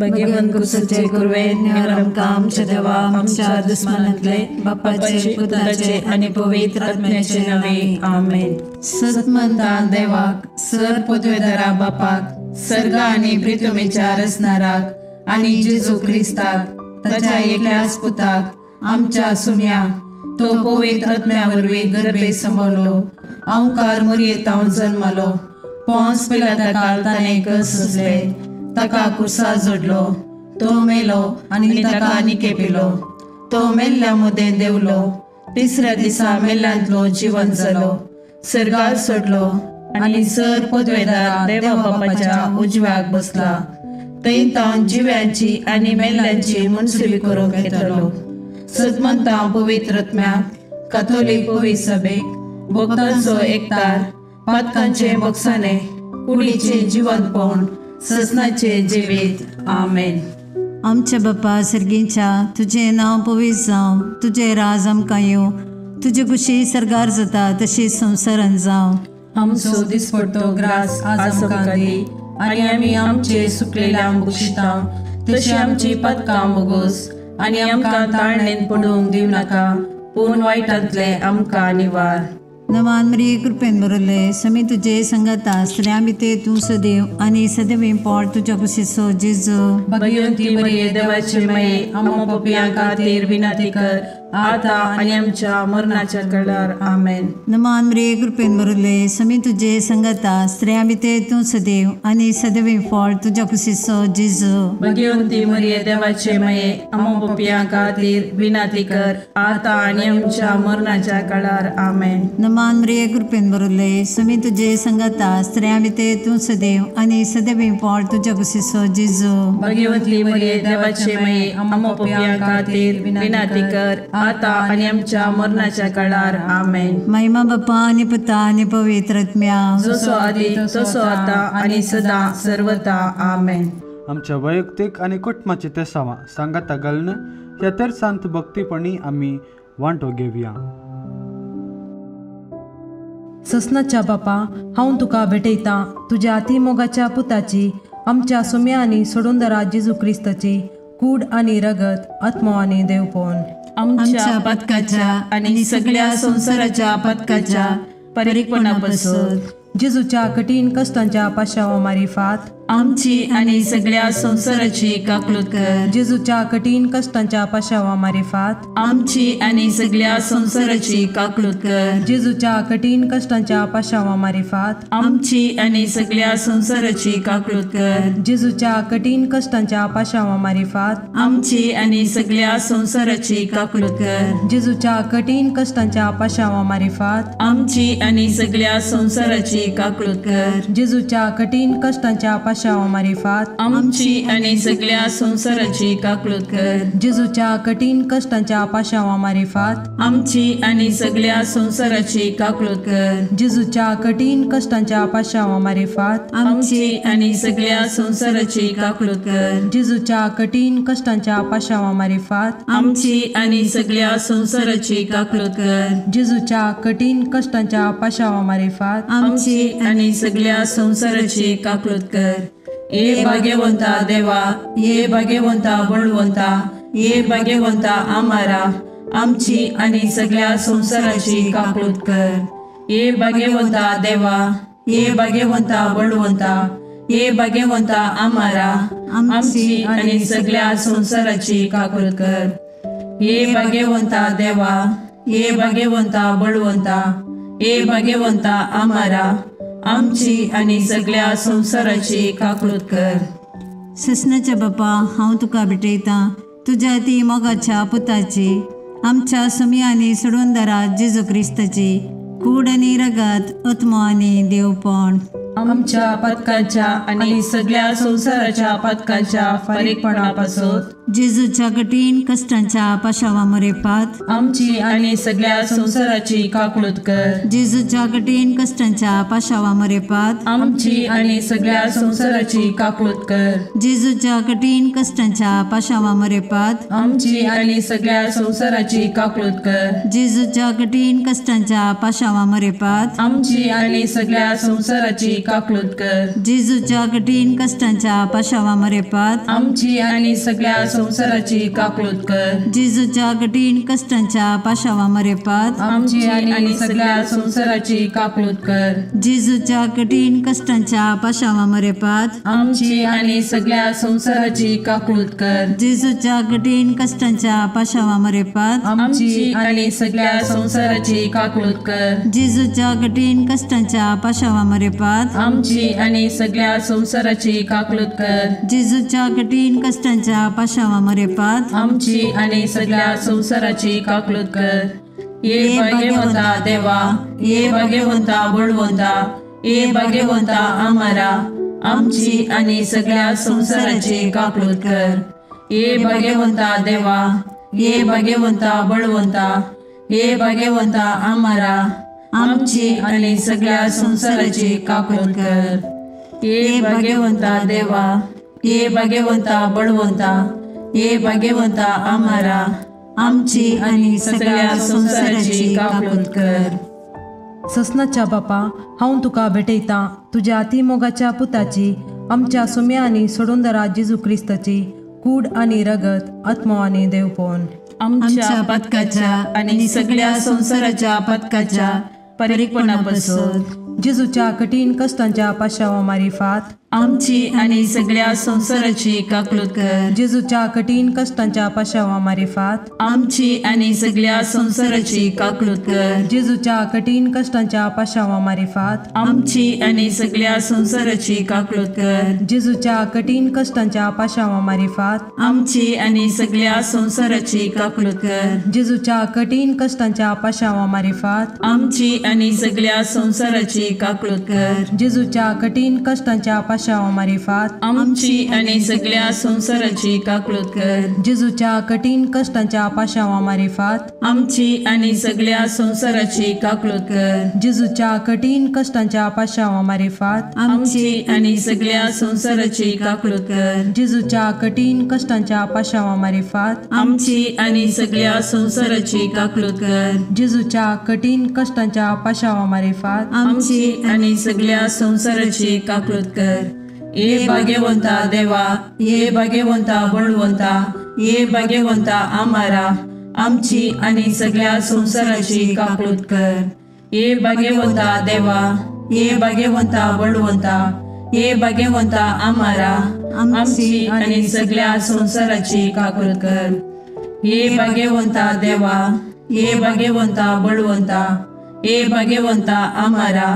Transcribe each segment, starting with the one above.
भगवंत कुसाचे कुरवे निवर आमकां आमच्या देवा आमच्या दुस्मानांतले बापाचे पुताचे आनी पवित्र आत्म्याचे नांवे आमेन. सतमंता देवाक सर पदवेदारा बापाक सर्गा आनी प्रितुमेच्या रचणाराक आनी जेजू क्रिस्ताक ताच्या एकल्याच पुताक आमच्या सुम्या तो पवित्र आत्म्या वरवीं गर्भे सांबाळलो अंकार मुरयेतावन जल्मलो पोंस पिलाता ताणें कस सोंसले ताका कुर्सा जोडलो तो मेलो आनी ताका निकेपिलो तो मेल्ल्या मदें देंवलो तिसऱ्या दिसा मेल्ल्यांतलो जिवन जालो सर्गार सोडलो आनी सर पदवेदार देवा बापाच्या उजव्याक बसला थंय तावन जिव्यांची आनी मेल्ल्यांची मुनसुबी करूंक येतलो. सतमंता पवित्र आत्म्याक काथोलीक पवित्र सभेक भक्तांचो एकतार पातकांचे बोगसाणे कुडीचे जिवंतपण ससनाचे जिवीत आमेन. आमच्या बापा सर्गीच्या तुजें नांव पवित्र जावं, तुजें राज आमकां येवं, तुजे कुशी सर्गार जाता तशी संवसारान जावं. आमचो दिसपडतो ग्रास आज आमकां दी आनी आमी आमचे सुकलेल्या बक्षिता तशी आमची पातकां बोगोस आनी आमकां ताळणेन पडूंक दिवं नाका पूण वायटांतले आमकां निवार. नवान मरिये कृपेन भरले समी तुजे संगता स्त्रियां भितर तूं सदैव आनी सदैव पोट तुज्या कुशीचो जेजू. भगवंती मरिये देवाचे माये आमकां पापयां खातीर विनंती कर आता आनी आमच्या मरणाच्या वेळार आमेन. नमान मरिये कृपेन भरले समी तुजे संगता स्त्रियां भितर तूं सदैव आनी सदैव पोट तुज्या कुशीचो जेजू. भगवंती मरिये देवाचे माये आमकां पापयां खातीर विनंती कर आता आनी आमच्या मरणाच्या वेळार आमेन. नमान मरिये कृपेन भरले समी तुजे संगता स्त्रियां भितर तूं सदैव आनी सदैव पोट तुज्या कुशीचो जेजू. भगवंती मरिये देवाचे माये आमकां पापयां खातीर विनंती कर आता आनी आमच्या मरणाच्या काळार आमेन. महिमा बापा आनी पुता आनी पवित्र आत्म्या जसो आदी तसो आता आनी सदा सर्वता आमेन. आमच्या वैयक्तीक आनी कुटुंबाची तेसावां सांगाता घालून ह्या तेरसांत भक्तीपणी आमी वांटो घेवया. ससनाच्या बापा हांव तुका भेटयतां तुज्या अतिमोगाच्या पुताची आमच्या सुम्या आनी सोडूनदारा जेजू क्रिस्ताची कूड आनी रगत आत्मो आनी देवपण आमच्या पथकाच्या आनी सगळ्या संवसाराच्या पथकाच्या परिपणापासून जेजूच्या कठीण कष्टांच्या पाशावा मारिफात आमची आनी सगळ्या संवसाराची काकलूत कर. जेजूच्या कठीण कष्टांच्या पाशावा मारिफात आमची आनी सगळ्या संवसाराची काकलूत कर. जेजूच्या कठीण कष्टांच्या पाशावा मारिफात आमची आनी सगळ्या संवसाराची काकलूत कर. जेजूच्या कठीण कष्टांच्या पाशावा मारिफात आमची आनी सगळ्या संवसाराची काकलूत कर. जेजूच्या कठीण कष्टांच्या पाशावा मारिफात आमची आनी सगळ्या संवसाराची काकलूत कर. जेजूच्या कठीण कष्टांच्या पाशावा मारिफात आमची आनी सगळ्या संवसाराची काकलूत कर. जेजूच्या कठीण कष्टांच्या पाशावा मारिफात आमची आनी सगळ्या संवसाराची काकलूत कर. जेजूच्या कठीण कष्टांच्या पाशावा मारिफात आमची आनी सगळ्या संवसाराची काकलूत कर. जेजूच्या कठीण कष्टांच्या पाशावा मारिफात आमची आनी सगळ्या संवसाराची काकलूत कर. जेजूच्या कठीण कष्टांच्या पाशावा मारिफात आमची आनी सगळ्या संवसाराची काकलूत कर. ये भाग्यवंता देवा, ये भाग्यवंता बळवंता, ये भाग्यवंता आमारा आमची आनी सगळ्या संवसाराची काकलूत कर. ये भाग्यवंता देवा, ये भाग्यवंता बळवंता, ये भाग्यवंता आमारा आमची आनी सगळ्या संवसाराची काकलूत कर. ये भाग्यवंता देवा, ये भाग्यवंता बळवंता, ये भाग्यवंता आमारा आमची आनी सगळ्या संवसाराची काकलूत कर. ससनाच्या बापा हांव तुका भेटयतां तुज्या ती मोगाच्या पुताची आमच्या सुमी आनी सोडूनदारा जेजू क्रिस्ताची कूड आनी रगत आत्मो आनी देवपण आमच्या पथकाच्या आनी सगळ्या संवसाराच्या पथकाच्या फारीकपणापासून जेजूच्या कठीण कश्टांच्या पाशावा मरेपात आमची आनी सगळ्या संवसाराची काकळूत कर। जेजूच्या कठीण कश्टांच्या पाशावा मरेपात आमची आनी सगळ्या संवसाराची काकळूत कर। जेजूच्या कठीण कश्टांच्या पाशावा मरेपात आमची आनी सगळ्या संवसाराची काकळूत कर। जेजूच्या कठीण कश्टांच्या पाशावा मरेपात आमची आनी सगळ्या संवसाराची काकळूत कर। जेजूच्या कठीण कश्टांच्या पाशावा मरेपात आमची आनी सगळ्या संवसाराची काकळूत कर। जेजूच्या कठीण कश्टांच्या पाशावा मरेपात आमची आनी सगळ्या संवसाराची काकळूत कर। जेजूच्या कठीण कश्टांच्या पाशावा मरेपात आमची आनी सगळ्या संवसाराची काकळूत कर। जेजूच्या कठीण कश्टांच्या पाशावा मरेपात आमची आनी सगळ्या संवसाराची काकळूत कर। जेजूच्या कठीण कश्टांच्या पाशावा मरेपात आमची आनी सगळ्या संवसाराची काकळूत कर। जेजूच्या कठीण कश्टांच्या पाशावा मरेपात आमची आनी सगळ्या संवसाराची काकळूत कर। ये भाग्यवंता देवा, ये भाग्यवंता बळवंता, ये भाग्यवंता आमारा, आमची आनी सगळ्या संवसाराची काकळूत कर। ये भाग्यवंता देवा, ये भाग्यवंता बळवंता, ये भाग्यवंता आमारा, आमची आनी सगळ्या संवसाराची काकळूत कर। ये भाग्यवंता देवा, ये भाग्यवंता बळवंता, ये भाग्यवंता आमारा, आमची आनी सगळ्या संवसाराची काकळूत कर। ससनाच्या बापा, हांव तुका भेटयतां तुज्या अतिमोगाच्या पुताची, आमच्या सुम्या आनी सोडूनदारा जेजू क्रिस्ताची कूड आनी रगत, आत्मो आनी देवपण आमच्या पथकाच्या आनी सगळ्या संवसाराच्या पथकाच्या परीकपणापासून जेजूच्या कठीण कश्टांच्या पाशावा मारिफात आमची आनी सगळ्या संवसाराची काकळूत कर। जेजूच्या कठीण कश्टांच्या पाशावा मारिफात आमची आनी सगळ्या संवसाराची काकळूत कर। जेजूच्या कठीण कश्टांच्या पाशावा मारिफात आमची आनी सगळ्या संवसाराची काकळूत कर। जेजूच्या कठीण कश्टांच्या पाशावा मारिफात आमची आनी सगळ्या संवसाराची काकळूत कर। जेजूच्या कठीण कश्टांच्या पाशावा मारिफात आमची आनी सगळ्या संवसाराची काकळूत कर। जेजूच्या कठीण कश्टांच्या पाशावा मारिफात आमची आनी सगळ्या संवसाराची काकळूत कर। जेजूच्या कठीण कश्टांच्या पाशावा मारिफात आमची आनी सगळ्या संवसाराची काकळूत कर। जेजूच्या कठीण कश्टांच्या पाशावा मारिफात आमची आनी सगळ्या संवसाराची काकळूत कर। जेजूच्या कठीण कश्टांच्या पाशावा मारिफात आमची आनी सगळ्या संवसाराची काकळूत कर। जेजूच्या कठीण कश्टांच्या पाशावा मारिफात आमची आनी सगळ्या संवसाराची काकळूत कर। ये भाग्यवंता देवा, ये भाग्यवंता बळवंता, ये भाग्यवंता आमारा, आमची आनी सगळ्या संवसाराची काकळूत कर। ये भाग्यवंता देवा, ये भाग्यवंता बळवंता, ये भाग्यवंता आमारा, आमची आनी सगळ्या संवसाराची काकळूत कर। ये भाग्यवंता देवा, ये भाग्यवंता बळवंता, ये भाग्यवंता आमारा,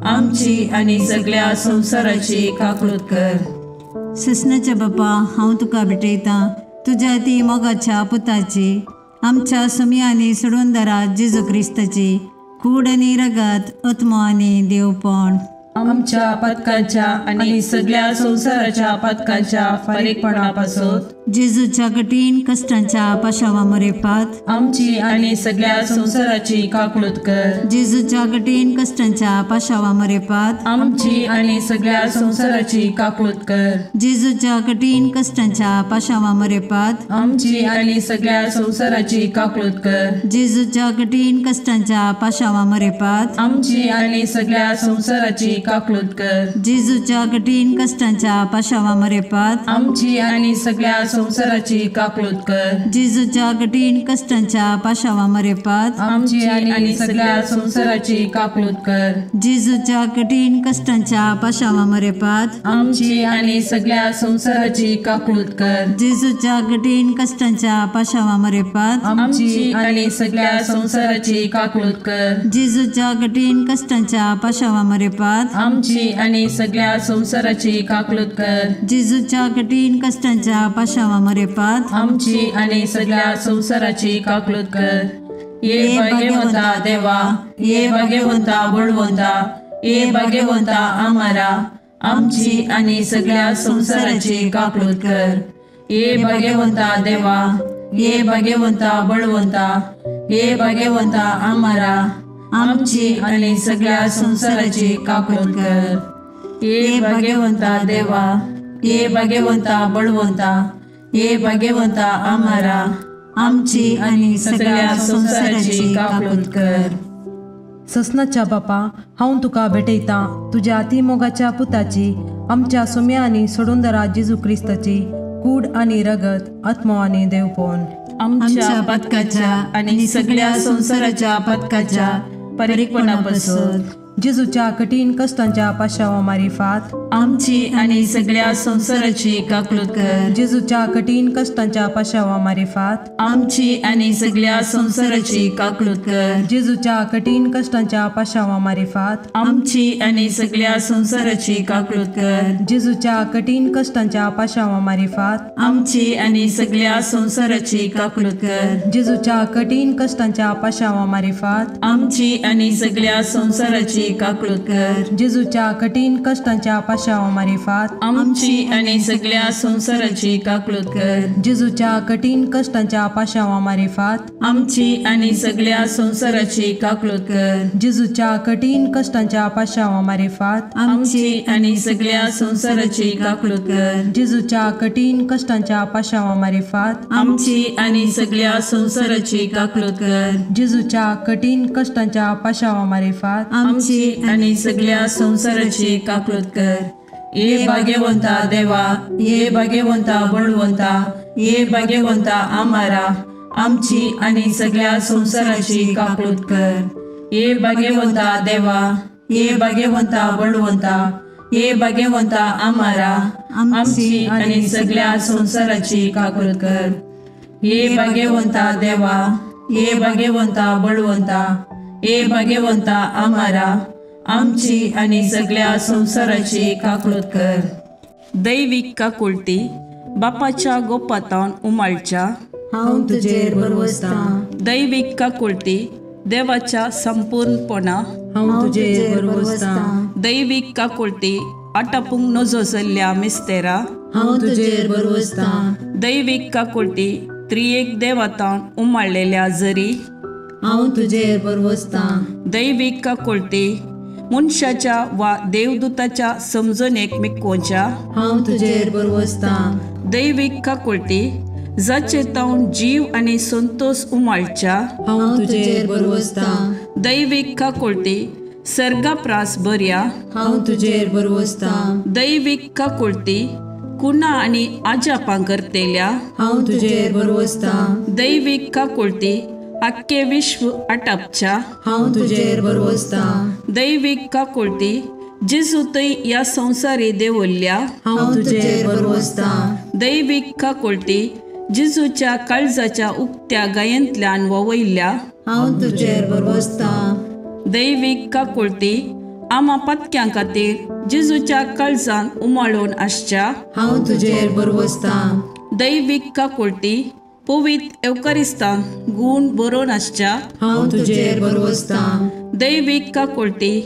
आमची आनी सगळ्या संवसाराची काकळूत कर। ससनाच्या बापा, हांव तुका भेटयतां तुज्या ती मोगाच्या पुताची, आमच्या सुम्या आनी सोडूनदारा जेजू क्रिस्ताची कूड आनी रगत, आत्मो आनी देवपण आमच्या पथकाच्या आनी सगळ्या संवसाराच्या पथकाच्या फारीकपणापासून जेजूच्या कठीण कश्टांच्या पाशावा मरेपात आमची आनी सगळ्या संवसाराची काकळूत कर। जेजूच्या कठीण कश्टांच्या पाशावा मरेपात आमची आनी सगळ्या संवसाराची काकळूत कर। जेजूच्या कठीण कश्टांच्या पाशावा मरेपात आमची आनी सगळ्या संवसाराची काकळूत कर। जेजूच्या कठीण कश्टांच्या पाशावा मरेपात आमची आनी सगळ्या संवसाराची काकळूत कर। जेजूच्या कठीण कश्टांच्या पाशावा मरेपात आमची आनी सगळ्या संवसाराची काकळूत कर। जेजूच्या कठीण कश्टांच्या पाशावा मरेपात आमची आनी सगळ्या संवसाराची काकळूत कर। जेजूच्या कठीण कश्टांच्या पाशावा मरेपात आमची आनी सगळ्या संवसाराची काकळूत कर। जेजूच्या कठीण कश्टांच्या पाशावा मरेपात आमची आनी सगळ्या संवसाराची काकळूत कर। जेजूच्या कठीण कश्टांच्या पाशावा मरेपात आमची आनी सगळ्या संवसाराची काकळूत कर। जेजूच्या कठीण कश्टांच्या पाशावा मरेपात आमची आनी सगळ्या संवसाराची काकळूत कर। ये भाग्यवंता देवा, ये भाग्यवंता बळवंता, ये भाग्यवंता आमारा, आमची आनी सगळ्या संवसाराची काकळूत कर। ये भाग्यवंता देवा, ये भाग्यवंता बळवंता, ये भाग्यवंता आमारा, आमची आनी सगळ्या संवसाराची काकूट कर। ये भाग्यवंता देवा, ये भाग्यवंता बळवंता, ये भाग्यवंता आमारा, आमची आनी सगळ्या संवसाराची काकूट कर। ससनाच्या बापा, हांव तुका भेटयतां तुज्या अति मोगाच्या पुताची, आमच्या सुम्या आनी सोडूनदारा जेजू क्रिस्ताची कूड आनी रगत, आत्मो आनी देवपण आमच्या पथकाच्या आनी सगळ्या संवसाराच्या पथकाच्या परिपणापासून जेजूच्या कठीण कष्टांच्या पाशावा मारिफात आमची आनी सगळ्या संवसाराची काकूट कर। जेजूच्या कठीण कष्टांच्या पाशावा मारिफात आमची आनी सगळ्या संवसाराची काकूट कर। जेजूच्या कठीण कष्टांच्या पाशावा मारिफात आमची आनी सगळ्या संवसाराची काकूट कर। जेजूच्या कठीण कष्टांच्या पाशावा मारिफात आमची आनी सगळ्या संवसाराची काकूट कर। जेजूच्या कठीण कष्टांच्या पाशावा मारिफात आमची आनी सगळ्या संवसाराची काकूट कर। जेजूच्या कठीण कष्टांच्या पाशावा मारिफात आमची आनी सगळ्या संवसाराची काकूट कर। जेजूच्या कठीण कष्टांच्या पाशावा मारिफात आमची आनी सगळ्या संवसाराची काकूट कर। जेजूच्या कठीण कष्टांच्या पाशावा मारिफात आमची आनी सगळ्या संवसाराची काकूट कर। जेजूच्या कठीण कष्टांच्या पाशावा मारिफात आमची आनी सगळ्या संवसाराची काकूट कर। जेजूच्या कठीण कष्टांच्या पाशावा मारिफात आमची आनी सगळ्या संवसाराची काकूट कर। ये भाग्यवंता देवा, ये भाग्यवंता बळवंता, ये भाग्यवंता आमारा, आमची आनी सगळ्या संवसाराची काकूट कर। ये भाग्यवंता देवा, ये भाग्यवंता बळवंता, ये भाग्यवंता आमारा, आमची आनी सगळ्या संवसाराची काकूट कर। ये भाग्यवंता देवा, ये भाग्यवंता बळवंता, ये भाग्यवंता आमारा, आमची आनी सगळ्या संवसाराची काकूट कर। दैवीक काकुळटी बापाच्या गोपातावन उमाळच्या हांव तुजेर भरवसतां। दैवीक काकुळटी देवाच्या संपूर्णपणा हांव तुजेर भरवसतां। दैवीक काकुळटी आटापूंक नजो जाल्ल्या मिस्तेरा हांव तुजेर भरवसतां। दैवीक काकुळटी त्रियेक देवातावन उमाळलेल्या जरी हांव तुजेर भरवसतां। दैवीक काकुळटी मनशाच्या वा देवदूताच्या समजणेक मिकोवच्या हांव तुजेर भरवसतां। दैवीक काकुळटी जाचे तावन जीव आनी संतोष उमाळच्या हांव तुजेर भरवसतां। दैवीक काकुळटी सर्गाप्रास बऱ्या हांव तुजेर भरवसतां। दैवीक काकुळटी कुणा आनी आजापां करतेल्या हांव तुजेर भरवसतां। दैवीक काकुळटी आख्खे विश्व आटापच्या हांव तुजेर भरवसतां। दैवीक काकुळटी जेजू थंय ह्या संवसारी देवल्ल्या हांव तुजेर भरवसतां। दैवीक काकुळटी जेजूच्या काळजाच्या उक्त्या गायेंतल्यान ववयल्ल्या हांव तुजेर भरवसतां। दैवीक काकुळटी आमा पातक्यां खातीर जेजूच्या काळजान उमाळून आसच्या हांव तुजेर भरवसतां। दैवीक काकुळटी पवित्र एवकारिस्तान गूण बरोवन आसच्या हांव तुजेर भरवसतां। दैवीक काकुळटी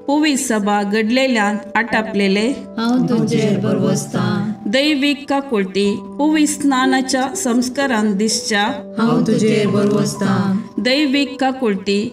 पवित्र सभा घडलेल्यान आटापलेले हांव तुजेर भरवसतां। दैवीक काकुळटी पवित्र स्नानाच्या संस्कारान दिसच्या हांव तुजेर भरवसतां। दैवीक काकुळटी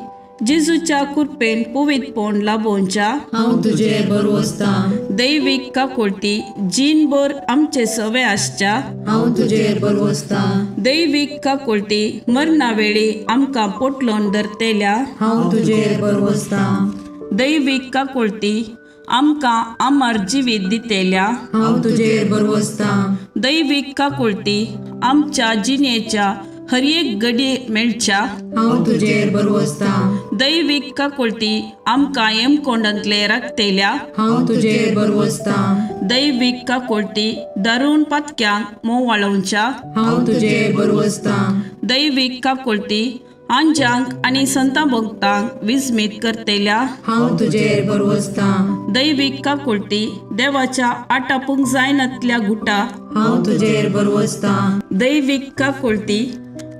जेजूच्या कृपेन पवित्रपण लाभोवच्या हांव तुजेर भरवसतां। दैवीक काकुळटी जीणभर आमचे सवे आसच्या हांव तुजेर भरवसतां। दैवीक काकुळटी मरणा वेळी आमकां पोटलोन धरतेल्या हांव तुजेर भरवसतां। दैवीक काकुळटी आमकां आमार जिवीत दितेल्या हांव तुजेर भरवसतां। दैवीक काकुळटी आमच्या जिणेच्या हर एक घडये मेळच्या हांव तुजेर भरवसतां। दैवीक काकुळटी आमकां येमकोंडांतले राखतेल्या हांव तुजेर भरवसतां। दैवीक काकुळटी दारून पातक्यांक मोवाळोवच्या हांव तुजेर भरवसतां। दैवीक काकुळटी आंजांक आनी संता भक्तांक विस्मीत करतेल्या हांव तुजेर भरवसतां। दैवीक काकुळटी देवाच्या आटापूंक जायनातल्या गुटा हांव तुजेर भरवसतां। दैवीक काकुळटी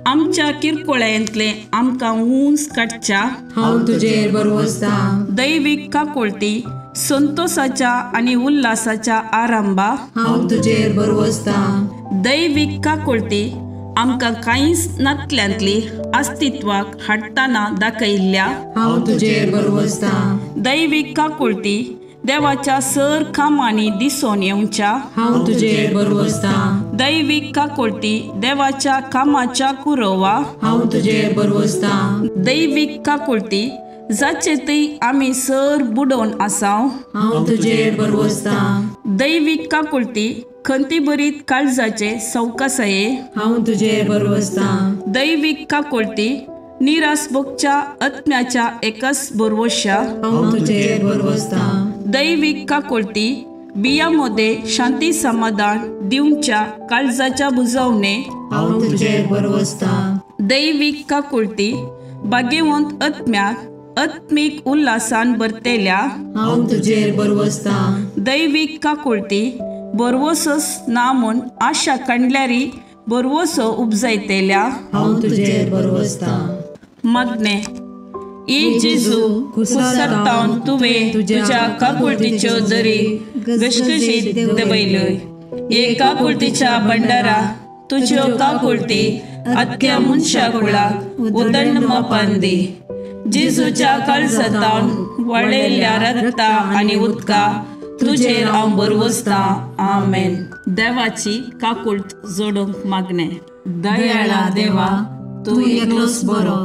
आमच्या किरकोळ्यांतले आमकां ऊंच काडच्या हांव तुजेर भरवसतां। दैवीक काकुळटी संतोषाच्या आनी उल्हासाच्या आरंभा हांव तुजेर भरवसतां। दैवीक काकुळती आमकां कांयच नातल्यांतली अस्तित्वाक हाडटना दाखयल्ल्या हांव तुजेर भरवसतां. दैवीक काकुळती देवाच्या सर कामांनी दिसून येवच्या हांव तुजेर भरवसतां. दैवीक काकुळती देवाच्या कामाच्या कुरोवा हांव तुजेर भरवसतां. दैवीक काकुळती जाचे थंय आमी सर बुडोवन आसाव हांव तुजेर भरवसतां. दैवीक काकुळती खंतीभरीत काळजाचे सवकासाये हांव तुजेर भरवसतां. दैवीक काकुळती निरास भोगच्या आत्म्याच्या एकच भरवश्या हांव तुजेर भरवसतां. दैवीक काकुळती बिया मध्ये शांती समाधान दिवच्या काळजाच्या बुजवणे हांव तुजेर भरवसतां. दैवीक काकुळती भाग्यवंत आत्म्याक आत्मीक उल्हासान भरतेल्या हांव तुजेर भरवसतां. दैवीक काकुळती भरवसोच ना म्हूण आशा काडल्यारी भरवसो उपजायतेल्या हांव तुजेर भरवसतां. मागणें. ए जेजू, कुसरतावन तुवें तुज्या काकुळतीच्यो दरी घसघशीत देंवयल्यो. हे काकुळतीच्या भंडारा तुज्यो काकुळती आख्या मनशा कुळाक उदंड मापान दी. जेजूच्या काळजांतावन वळयल्ल्या रक्ता आनी उदका तुजेर हांव भरवसतां. आमेन. देवाची काकुळट जोडूंक मागणें. दयाळा देवा, तूं एकलोच बरो.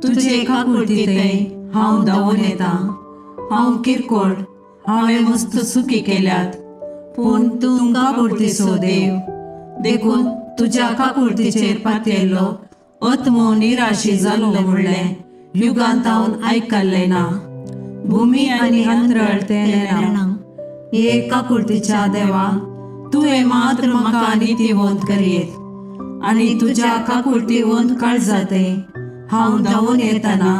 तुजे काकुळतींतय हांव धांवून येता. हांव किरकोळ, हांवें मस्त चुकी केल्यात, पूण तूं काकुळतीचो देव. देखून तुज्या काकुळतीचेर पातयेल्लो आत्मो निराशी जाल्लो म्हणलें युगांत हांव आयकल्लें ना. भुमी आनी अंतरळ तें नेणा. हे काकुळतीच्या देवा, तुवें मात्र म्हाका नितीवंत करयेत आनी तुज्या काकुळतीवंत काळजांतय हांव धांवून येतना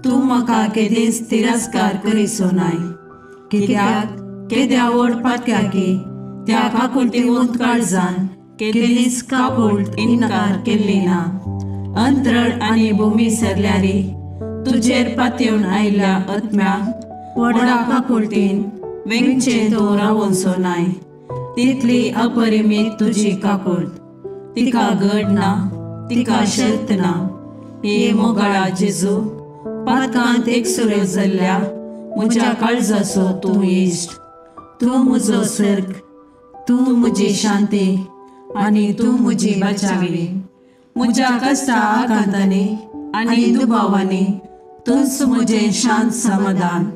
तूं म्हाका केदींच तिरस्कार करिसो नाय. कित्याक केद्या व्हड पातक्याकी त्या काकुळतीवंत काळजान केदींच काकुळट इन्कार केल्ली ना. अंतरळ आनी भुमी सरल्यारी तुजेर पातयेवन आयिल्ल्या आत्म्याक व्हडा काकुळटीन वेंगचें तूं रावोनसो नाय. तितली अपरिमीत तुजी काकुळट, तिका गड ना, तिका शर्त ना. हे मोगाळा जेजू, पातकांत एकसुरो जाल्ल्या म्हज्या काळजाचो तूं इश्ट. तूं म्हजो सर्ग, तूं म्हजी शांती आनी तूं म्हजी बचावी. म्हज्या कश्टा आकांतांनी आनी दुबावांनी तूंच म्हजें शांत समाधान.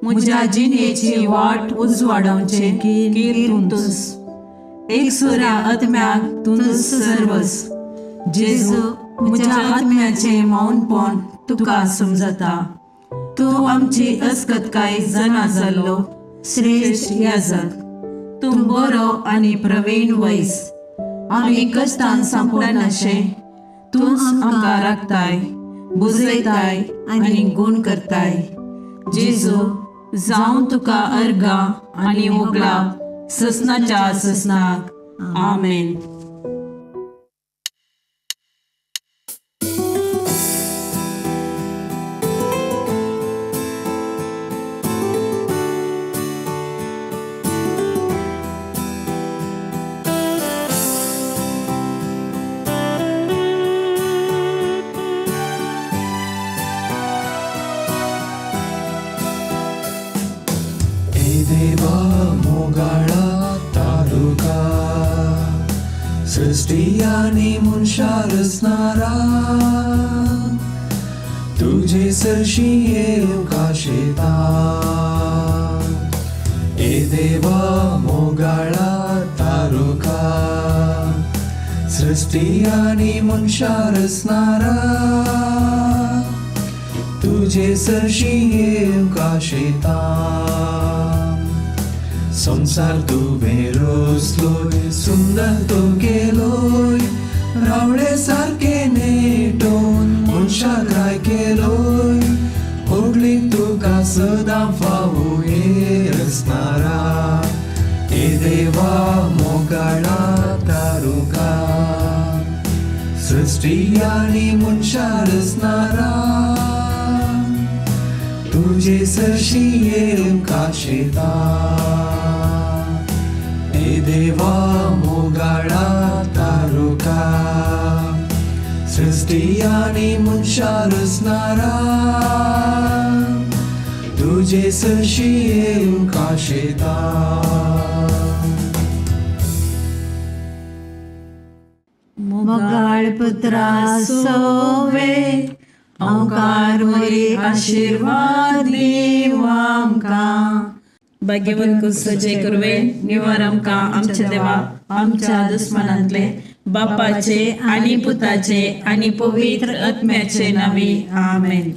म्हज्या जिणेची वाट उजवाडावचें कीर तूंच. एकसुऱ्या आत्म्याक तूंच सर्वस. जेजू, म्हज्या आत्म्याचें मौनपण तुका समजता. तूं आमची अस्कतकाय जाणा जाल्लो श्रेश्ठ याजक. तूं बरो आनी प्रवीण वैस. आमी कश्टान सांपडनाशें तूंच आमकां राखताय, बुजयताय आनी गूण करताय. जेजू, जावं तुका अर्गां आनी होगळाप ससनाच्या ससनाक. आमेन. सृष्टी मनशा रचणारा तुझे सरशी येवंक आशेता. ए देवा मोगाळा तारुका, सृष्टी आनी मनशा रचणारा तुझे सरशी येवंक आशेता. संसार तुवें रचलोय, सुंदर तो केलोय, रावळे सारके नेटोवन मनशाक राय केलोय. होगली तुका सदां फावो हे रचणारा, हे देवा मोगाळा तारुका, सृष्टी आनी मनशा रचणारा तुझे सरशी येवंक आशेता. हे देवा मोगाळा सृश्टी आनी मनशां रचणारा तुजे सरशी येवंक आशेता. मोगाळ पुत्रा सोवे ओंकार मोरी आशिर्वाद दीव आमकां. भाग्यवंत कुसचे कुरवे निवार आमकां आमच्या देवा आमच्या दुस्मनांतले बापाचे आनी पुताचे आनी पवित्र आत्म्याचे नांवी आमेन.